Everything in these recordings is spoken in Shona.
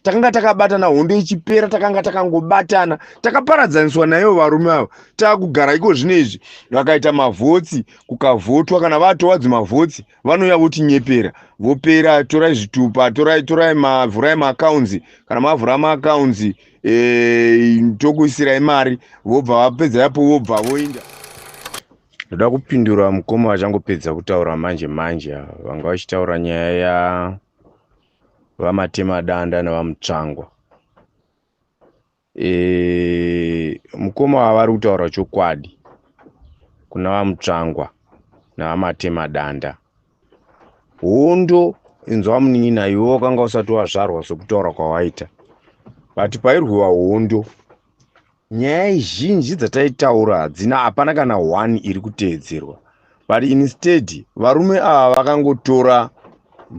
Takanga takabatana hondo ichipera, takanga takangobatana. Takaparadzaniswa naivo varume ava, taakugara iko zvino izvi. Vakaita mavhotsi, kukavhotwa, kana vatova dzimavhotsi vanouya votinyepera, vopera, torai zvitupa, torai, torai, mavhurai maakaunzi. Kana mavhura maakaunzi, tokuisirai mari. Vobva vapedza yapo, vobva voinda. Ndoda kupindura mukoma vachangopedza kutaura manje manje, vanga vachitaura nyaya yavaMatemadanda navaMutsvangwa. Mukoma ava vari kutaura chokwadi kuna vaMutsvangwa navaMatemadanda. Hondo, inzwa munin'ina, iwe wakanga usati wazvarwa sokutaura kwawaita, but pairwiwa hondo, nyaya zhinji dzataitaura hadzina, hapana kana one iri kuteedzerwa. But instead varume ava vakangotora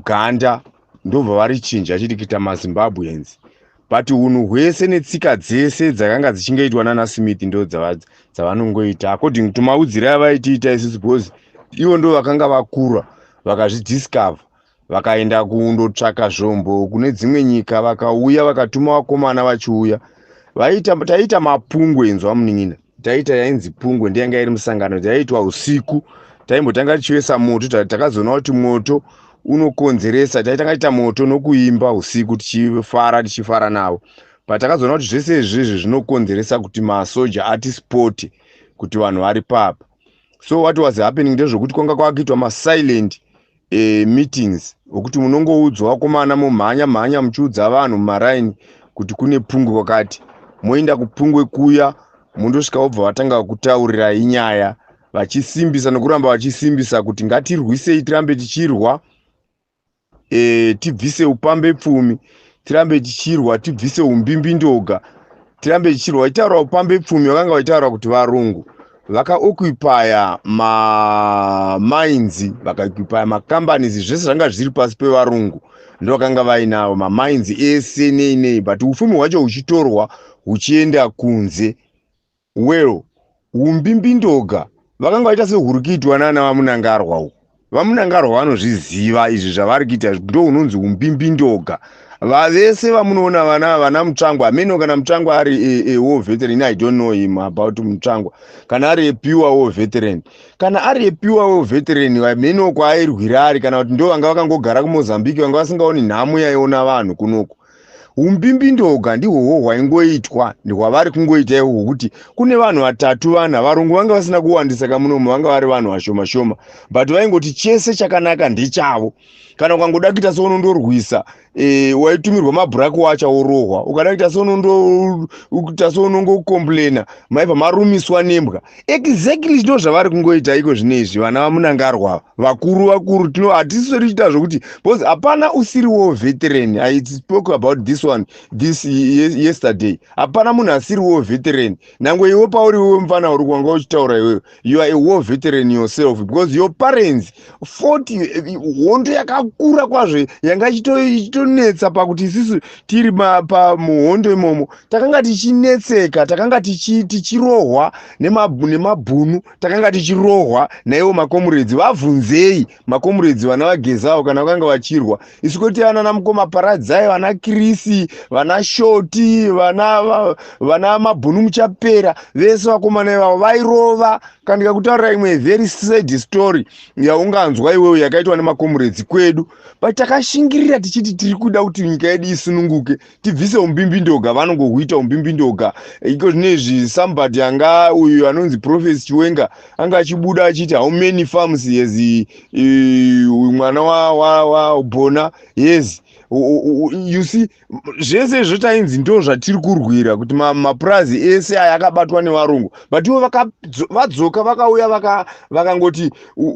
ganda, ndobva varichinja achiti kuita maZimbabweans, but unhu hwese netsika dzese dzakanga dzichingoitwa nana Smith ndo dzavanongoita according to maudziro avaitiita isusu, because ivo ndo vakanga vakura, vakazvidiscover, vakaenda kundotsvaka zvombo kune dzimwe nyika, vakauya, vakatuma vakomana vachiuya. Vaita, taiita mapungwe. Inzwa munin'ina, taita yainzi pungwe, ndiyanga iri musangano yaiitwa usiku. Taimbotanga tichivesa moto, takazoona kuti moto unokonzeresa. Taitanga tiita moto nokuimba usiku, tichifara, tichifara navo, but takazoona kuti zvese izvizvi zvinokonzeresa kuti masoja atispote kuti vanhu vari papa. So what was happening ndezvokuti kwanga kwakuitwa masilent meetings, okuti munongoudzwa, vakomana, mumhanya mhanya muchiudza vanhu mumaraini kuti kune pungwe kwakati. Moenda kupungwe kuya, mundosvika, vobva vatanga kutaurirai nyaya, vachisimbisa nokuramba vachisimbisa kuti ngatirwisei, tirambe tichirwa, tibvise upambe pfumi, tirambe tichirwa, tibvise umbimbindoga, tirambe tichirwa. Vachitaura upambe pfumi, vakanga vachitaura kuti varungu vakaoccupya mamines, vakaoccupya macompanies, zvese zvanga zviri pasi pevarungu. Ndovakanga vainavo mamines ese, nei nei, but upfumi hwacho huchitorwa huchienda kunze. Well, umbimbindoga vakanga vaita sehuri kuitwa nana vaMunangarwa uku. VaMunangarwa vanozviziva izvi zvavari kuita, ndo unonzi umbimbindoga. Vavese vamunoona, vana Mutsvangwa, hameno kana Mutsvangwa ari a war veteran. I don't know him about Mutsvangwa, kana ari a pure war veteran. Kana ari a pure war veteran, hameno kwaairwira ari, kana kuti ndo vanga vakangogara kuMozambique, vanga vasingaoni nhamo yaiona vanhu kunoku. Umbimbindoga ndihwohwo hwaingoitwa, hwavari kungoita ihwo, hwokuti kune vanhu vatatu, vana varungu vanga vasina kuwandisa kamunomu, vanga vari vanhu vashoma shoma, but vaingoti chese chakanaka ndechavo. Kana ukangoda kuita seunondorwisa, waitumirwa mabhuraki wacho, orohwa. Ukada kuita seunoita seunongocomplaina, maibva marumiswa nembwa. Exactly ndo zvavari kungoita iko zvino izvi vana vaMunangarwa, vakuru vakuru. Tino hatisisori chiita zvokuti, because hapana usiri war veteran. I spoke about this one this yesterday. Hapana munhu asiri war veteran. Nangwe iwe pauri iwe mufana uri kwanga uchitaura iweyo, you are a war veteran yourself, because your parents fought hondo yakakura kwazvo yanga ichitonetsa pakuti isusu tiri pamuhondo imomo takanga tichinetseka, takanga tichirohwa nemabhunu, takanga tichirohwa naivo makomuredzi. Vabvunzei makomuredzi, vana vaGezawo, kana vakanga vachirwa. Isu kwete, vana namukoma Paradzai, vana Kirisi, vana Shoti, vana Mabhunu Muchapera, vese vakomana ivavo vairova. Kana ndikakutaurira imwe very sad story yaunganzwa iwewe yakaitwa nemakomuredzi kwedu, but takashingirira tichiti tiri kuda kuti nyika yedu isununguke, tibvise umbimbindoga. Vanongohuita umbimbindoga iko zvinezvi. Somebody anga uyu anonzi Prophet Chiwenga anga achibuda achiti, "How many farms has mwana waBhona wa yes?" You see, zvese izvo tainzi ndo zvatiri kurwira, kuti mapurazi ese aya akabatwa nevarungu, but ivo vadzoka, vakauya, vakangoti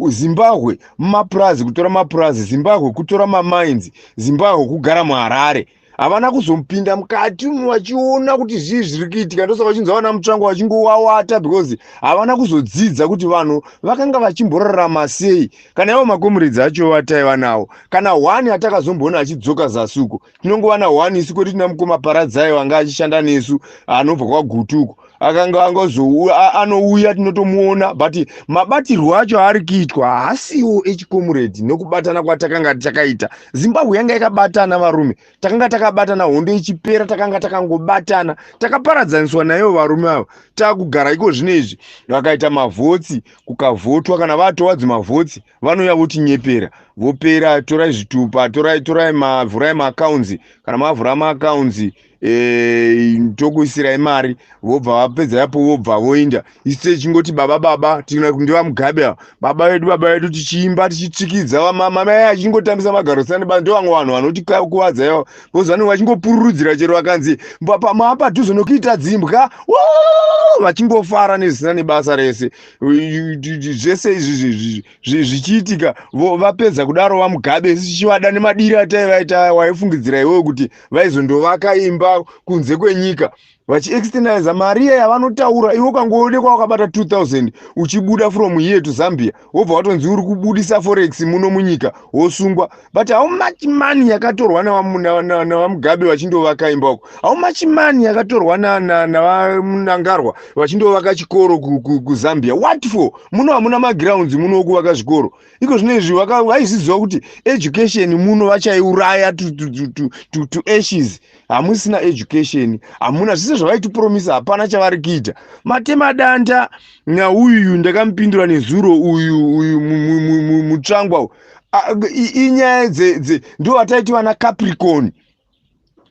Zimbabwe mumapurazi, kutora mapurazi, Zimbabwe kutora mamines, Zimbabwe kugara muHarare. Havana kuzopinda mukati vachiona kuti zvii zviri kuitika. Ndosaka vachinzwa vana Mutsvangwa vachingowawata, because havana kuzodzidza kuti vanhu vakanga vachimborarama sei. Kana ivo makomuredzi acho vataiva nawo, kana one atakazomboona achidzoka zasi uko, tinongova na one isu kwedu, tina mukoma Paradzai wanga achishanda nesu, anobva kwaGutu uko. Akanga angozouya, anouya, tinotomuona, but mabatirwo acho aari kuitwa haasiwo echicomrade nokubatana kwatakanga takaita. Zimbabwe yanga yakabatana, varume. Takanga takabatana, hondo ichipera takanga takangobatana. Takaparadzaniswa naivo varume ava. Taakugara iko zvino izvi, vakaita mavotes, kukavhotwa, kana vatova dzimavotes, vanouya votinyepera, vopera, "Torai zvitupa, torai, torai, mavhurai maaccounts. Kana mavhura maaccounts, tokuisirai mari." Vobva vapedza yapo, vobva voinda. Isu tichingoti, "Baba, baba," ndivaMugabe ava, "Baba vedu, baba vedu," tichiimba, tichitsvikidza, mamai achingotambisa magaro sani. Ndo vamwe vanhu vanotikuvadza ivo, because vanenge vachingopururudzira chero vakanzi maapadhuze nokuita dzimbwa, vachingofara nezvisina nebasa rese. Zvese izvi zvichiitika, vapedza kudaro vaMugabe, tichivada nemadiri ataivaita, waifungidzira iwewe kuti vaizondovaka imba kunze kwenyika vachiexternaliza mari iya yavanotaura? Iwe ukangoonekwa wakabata 2000 uchibuda from here to Zambia, wobva watonzi uri kubudisa forex muno munyika, wosungwa. But how much money yakatorwa navaMugabe vachindovaka imba uko? How much money yakatorwa navaMnangagwa vachindovaka chikoro kuZambia? What for? Muno hamuna magrounds muno wokuvaka zvikoro. Iko zvino izvi vaizviziva kuti education muno vachaiuraya to ashes. Hamusina education, hamuna zvese zvavaitipromisa, hapana chavari kuita. Matemadanda nauyu ndakamupindura nezuro, uyu Mutsvangwa, inyaya ndo vataiti vana Capricorn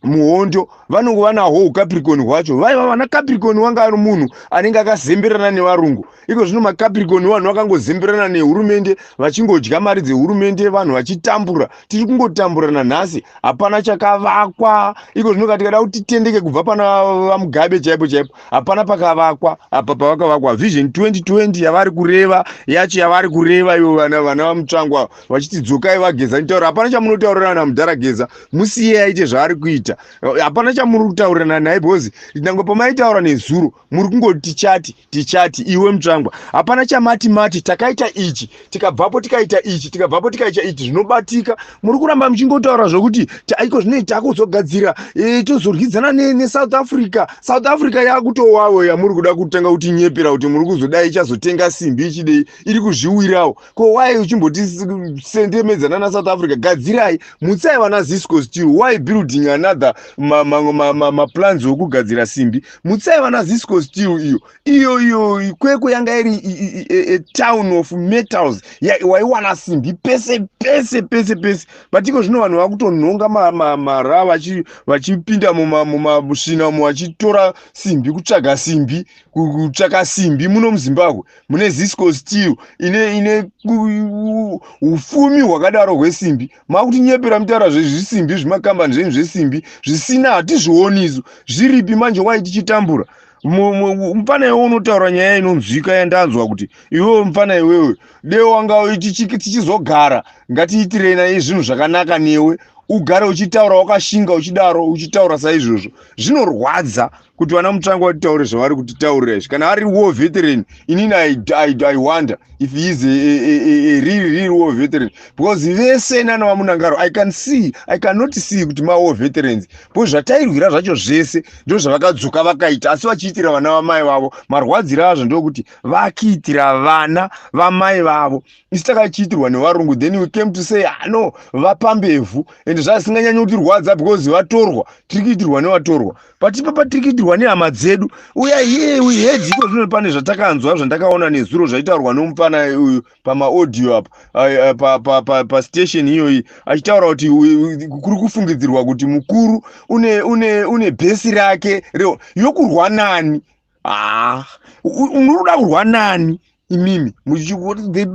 muhondo. Vanongova nahwo uCapricorn hwacho. Vaiva vana Capricorn, wanga ari munhu anenge akazemberana nevarungu. Iko zvino maCapricorn vanhu vakangozemberana nehurumende, vachingodya mari dzehurumende, vanhu vachitambura. Tiri kungotambura nanhasi, hapana chakavakwa. Iko zvino katikada kuti titendeke kubva pana vaMugabe chaipo chaipo, hapana pakavakwa apa pavakavakwa. Vision 2020 yavari kureva yacho, yavari kureva ivo vana vaMutsvangwa vachiti, "Dzokai vaGeza," nitaura, hapana chamunotaurirana namudhara Geza. Musiye aite zvaari kuita. Hapana chamuri kutaurirana naye, because nangwe pamaitaura nezuro muri kungoti, "Tichati, tichati." Iwe Mutsvangwa, hapana chamati mati takaita ichi, tikabvapo tikaita ichi, tikabvapo tikaita ichi, zvinobatika. Muri kuramba muchingotaura zvokuti iko zvinei takuzogadzira, tozoryidzana neSouth Africa. South Africa yakutowawo yamuri kuda kutanga kutinyepera kuti muri kuzodai, ichazotenga simbi ichidei, iri kuzviwirawo. Ko wai uchimbotisendemedzana naSouth Africa? Gadzirai, mutsai vana Zisco Steel. Why building another maplans okugadzira simbi? Mutsai vana Zisco Steel. Iyo Kwekwe yanga iri town of metals, waiwana simbi pese pese pese pese. But iko zvino vanhu vakutonhonga mara vachipinda mumasvina umo vachitora simbi, kutsvaga simbi, kutsvaka simbi. Muno muZimbabwe mune Zisco Steel ine ufumi hwakadaro hwesimbi, makutinyepera mutaura zvezvisimbi, zvimakambani zvenyu zvesimbi zvisina, hatizvioni isu. Zviripi manje? Wai tichitambura? Mufana iwe unotaura nyaya inonzwika yandanzwa kuti iwewe, mufana iwewe, de wanga tichizogara, ngatiitirei nai zvinhu zvakanaka newe, ugare uchitaura wakashinga, uchidaro, uchitaura saizvozvo. Zvinorwadza kuti vana Mutsvangwa vatitaure zvavari kutitaurira izvi. Kana ari war veteran, inini I wonder if he is a real, real war veteran, because vese nana vaMnangagwa, I can see, I cannot see kuti mawar veterans, because zvatairwira zvacho zvese ndo zvavakadzoka vakaita, asi vachiitira vana vamai vavo. Marwadziro azvo ndokuti vakiitira vana vamai vavo. Isi takachiitirwa nevarungu, then we came to say, "Ah, no, vapambevhu," and zvasinganyanyi kutirwadza because vatorwa, tiri kuitirwa nevatorwa, but ipapa tiri kuitirwa nehama dzedu. Uya ye we heard iko zvino pane zvatakanzwa, zvandakaona nezuro zvaitaurwa nomufana uyu pamaaudio apa pastation iyoyi, achitaura kuti kuri kufungidzirwa kuti mukuru une bhesi rake yokurwa nani. Ah, unoda kurwa nani imimi? The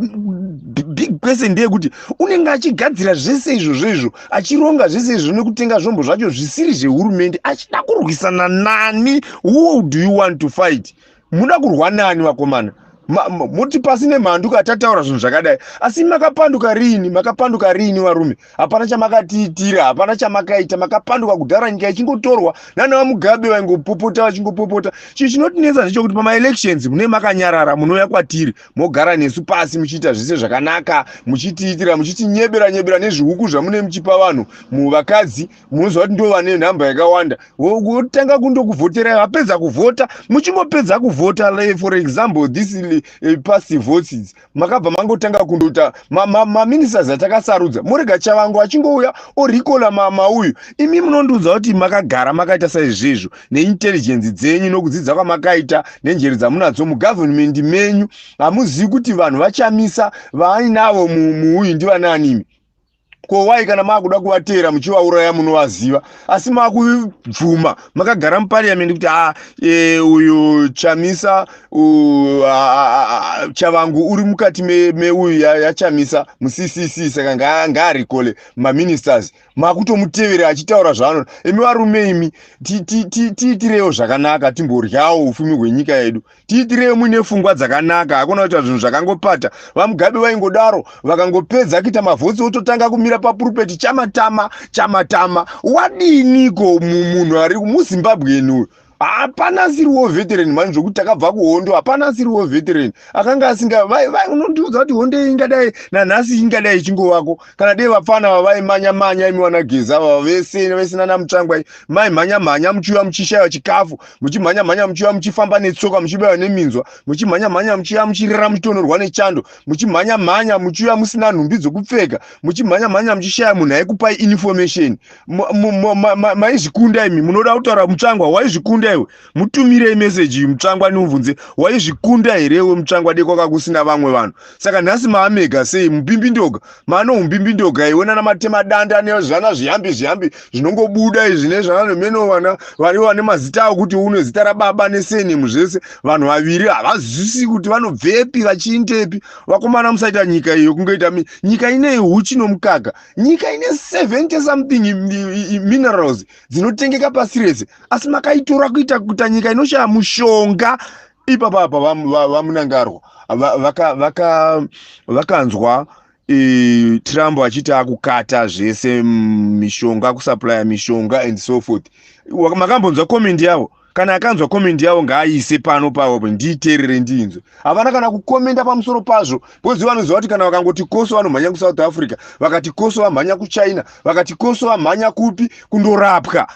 big question ndeyekuti unenge achigadzira zvese izvozvo izvo, achironga zvese izvo nekutenga zvombo zvacho zvisiri zvehurumende, achida kurwisana nani? Who do you want to fight? Muda kurwa nani, vakomana? Muti pasi nemhandu katataura zvinhu zvakadai. Asi makapanduka riini? Makapanduka riini, varume? Hapana chamakatiitira, hapana chamakaita. Makapanduka kudhara, nyika ichingotorwa nana vaMugabe, vaingopopota, vachingopopota. Chinhu chinotinetsa ndechekuti pamaelections mune makanyarara, munouya kwatiri, mogara nesu pasi, muchiita zvese zvakanaka, muchitiitira, muchitinyebera nyebera nezvihuku zvamune muchipa vanhu muvakadzi. Munoziva kuti ndo vane nhamba yakawanda, wotanga kundokuvhoterai. Vapedza kuvhota, muchingopedza kuvhota, for example this past votes, makabva mangotanga kundoita maministers atakasarudza, murega Chavangu achingouya orecalla mauyu. Imi munondiudza kuti makagara makaita saizvezvo neintelligence dzenyu, nokudzidza kwamakaita, nenjeri dzamunadzo mugovernment menyu, hamuzivi kuti vanhu vaChamisa vaainavo muuyu ndivananimi? Ko wai kana maakuda kuvateera muchivauraya, munovaziva, asi maakubvuma makagara muparliament kuti a e, uyu Chamisa, Chavangu uri mukati meuyu yaChamisa muCCC, saka ngaarecall maministers. Makutomutevera achitaura zvaanoda. Imi varume imi, tiitirewo zvakanaka, timboryawo ufumi hwenyika yedu. Tiitirewo muine pfungwa dzakanaka, hakuna kuita zvinhu zvakangopata. VaMugabe vaingodaro, vakangopedza kuita mavotes, ototanga kumira papulpit, chamatama chamatama. Wadiniko munhu ari muZimbabweni uyu? Hapana asiri war veteran mani, zvokuti takabva kuhondo, hapana asiri war veteran akanga asinga. Unondiudza kuti hondo iyi ingadai nanhasi ingadai ichingovako kana dei vapfana vavaimanya manya, imi vanaGeza vava vese vese nanaMutsvangwa, maimhanya mhanya muchiuya muchishayiwa chikafu, muchimhanya mhanya muchiuya muchifamba netsoka, muchibayiwa neminzwa, muchimhanya mhanya muchiuya muchirira, muchitonorwa nechando, muchimhanya mhanya muchiuya musina nhumbi dzokupfeka, muchimhanya mhanya muchishaya munhu aikupai information. Maizvikunda imi? Munoda kutaura Mutsvangwa waizvikunda iwe? Mutumirei meseji Mutsvangwa, nimubvunze, waizvikunda here iwe Mutsvangwa, dei kwaka kusina vamwe vanhu? Saka nhasi maamega sei mupimbindoga, maano umbimbindoga iwe nana Matemadanda nezvana zviyambi zviyambi zvinongobuda izvi nezvana nemeno vana vari vane mazita akuti une zita rababa nesurname zvese. Vanhu vaviri havazwisisi kuti vanobvepi vachiindepi. Vakomana, musaita nyika iyo kungoita nyika ine huchi nomukaka, nyika ine 70 something minerals dzinotengeka pasi rese, asi makaitora kuita kuita nyika inoshaya mushonga. Ipapa apa vaMnangagwa vakanzwa Trump achiti akukata zvese mishonga, kusupplya mishonga and so forth. Makambonzwa comment yavo? Kana akanzwa comment yavo, ngaaise pano pavo, ndiiteerere, ndiinzwe. Havana kana kucommenta pamusoro pazvo, because vanoziva kuti kana vakangoti koso, vanomhanya kuSouth Africa, vakati koso, vamhanya kuChina, vakati koso, vamhanya kupi kundorapwa,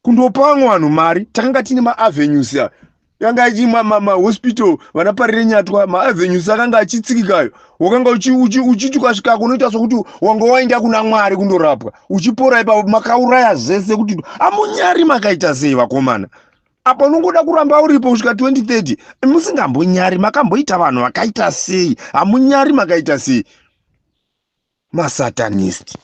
kundopa vamwe vanhu mari. Takanga tine maavenues yanga ichi mahospital, vana Parirenyatwa, maavenues akanga achitsikikayo. Wakanga uchiti ukasvikako unoita sokuti wanga waenda kuna Mwari kundorapwa, uchipora ipapo. Makauraya zvese kuti amunyari. Makaita sei, vakomana? Apa unongoda kuramba uripo kusvika 2030 musingambonyari. Makamboita vanhu vakaita sei? Hamunyari, makaita sei, masatanist?